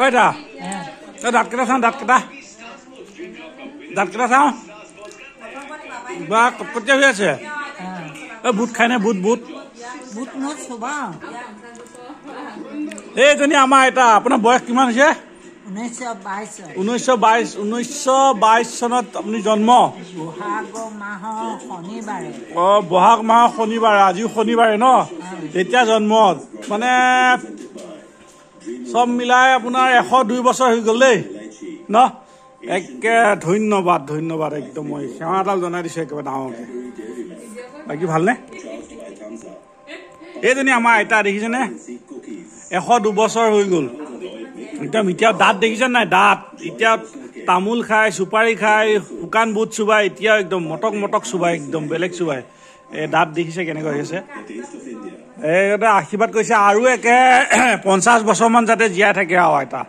আইতা, এই দাঁতকেইটা চাওঁ, দাঁতকেইটা, দাঁতকেইটা চাওঁ। বা কটকটীয়া হৈ আছে। এই বুট খায়নে? বুট বুট বুট মই চোবাওঁ। এইজনী আমাৰ আইতা। আপোনাৰ বয়স কিমান হৈছে? 1922। 1922, 1922 চনত আপুনি জন্ম? বহাগ মাহৰ শনিবাৰে। অ, বহাগ মাহৰ শনিবাৰে, আজিও শনিবাৰে ন? তেতিয়া জন্ম, মানে চব মিলাই আপোনাৰ 102 বছৰ হৈ গ'ল দেই ন? একে ধন্যবাদ, ধন্যবাদ একদম। মই সেৱা এডাল জনাই দিছোঁ একেবাৰে ডাঙৰকে। বাকী ভালনে? এইজনী আমাৰ আইতা, দেখিছেনে? 102 বছৰ হৈ গ'ল একদম। এতিয়া দাঁত দেখিছে নাই? দাঁত এতিয়া তামোল খায়, চুপাৰী খায়, শুকান বুট চুবাই, এতিয়াও একদম মটক মটক চুবাই, একদম বেলেগ চুবাই। এই দাঁত দেখিছে কেনেকুৱা হৈছে? এই আশীৰ্বাদ কৰিছে আৰু একে 50 বছৰমান যাতে জীয়াই থাকে আৰু আইতা।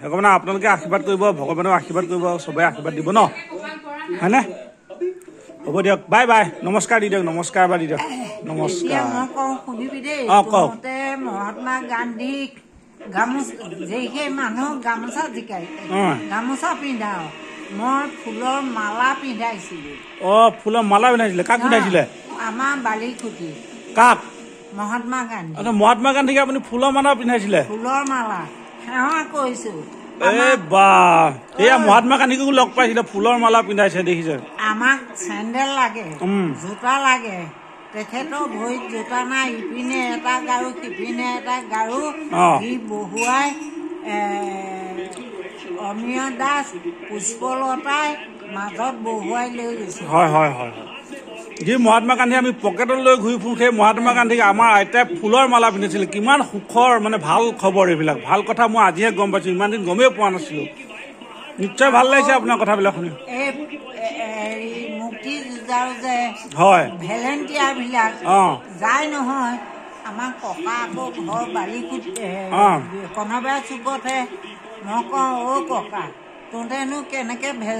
সেইকাৰণে আপোনালোকে আশীৰ্বাদ কৰিব, ভগৱানেও আশীৰ্বাদ কৰিব, চবেই আশীৰ্বাদ দিব ন, হয়নে? হ'ব দিয়ক, বাই বাই। নমস্কাৰ দি দিয়ক, নমস্কাৰ এবাৰ দি দিয়ক। নমস্কাৰ। মই কওঁ শুনিবি দেই। অ, কওক। মহাত্মা গান্ধীক গামোচা, সেই মানুহ গামোচা জিকাই, গামোচা পিন্ধাও, মই ফুলৰ মালা পিন্ধাইছিলো। অ, ফুলৰ মালা পিন্ধাইছিলে? কাক পিন্ধাইছিলে? আমাৰ বালিখুটি। কাক? মহাত্মা গান্ধী। আচ্ছা, মহাত্মা গান্ধীক আপুনি ফুলৰ মালা পিন্ধাইছিলে? ফুলৰ মালা, সেৱা কৰিছো। এই বা, এয়া মহাত্মা গান্ধীকো লগ পাইছিলে, ফুলৰ মালা পিন্ধাইছে, দেখিছে? আমাক চেণ্ডেল লাগে, জোতা লাগে, তেখেতৰ ভৰিত জোতা নাই। ইপিনে এটা গাৰু, সিপিনে এটা গাৰু দি বহুৱাই অমিয় দাস, পুষ্পলতাই মাজত বহুৱাই লৈ গৈছে। হয় হয় হয় হয়। যি মহাত্মা গান্ধী আমি পকেটত লৈ ঘূৰি ফুৰোঁ, সেই মহাত্মা গান্ধীক আমাৰ আইতাই ফুলৰ মালা পিন্ধিছিলে। কিমান সুখৰ, মানে ভাল খবৰ এইবিলাক, ভাল কথা মই আজিহে গম পাইছোঁ, ইমান দিন গমেই পোৱা নাছিলোঁ। নিশ্চয় ভাল লাগিছে আপোনাৰ কথাবিলাক শুনি। এই মুক্তি যুঁজাৰু যে, হয়, ভেলেণ্টিয়াৰ বিলাক যায় নহয়। আমাৰ ককা আকৌ ঘৰ বালিকুট কণবাৰ চুকতহে। মই কওঁ, অ' ককা, তহঁতেনো কেনেকে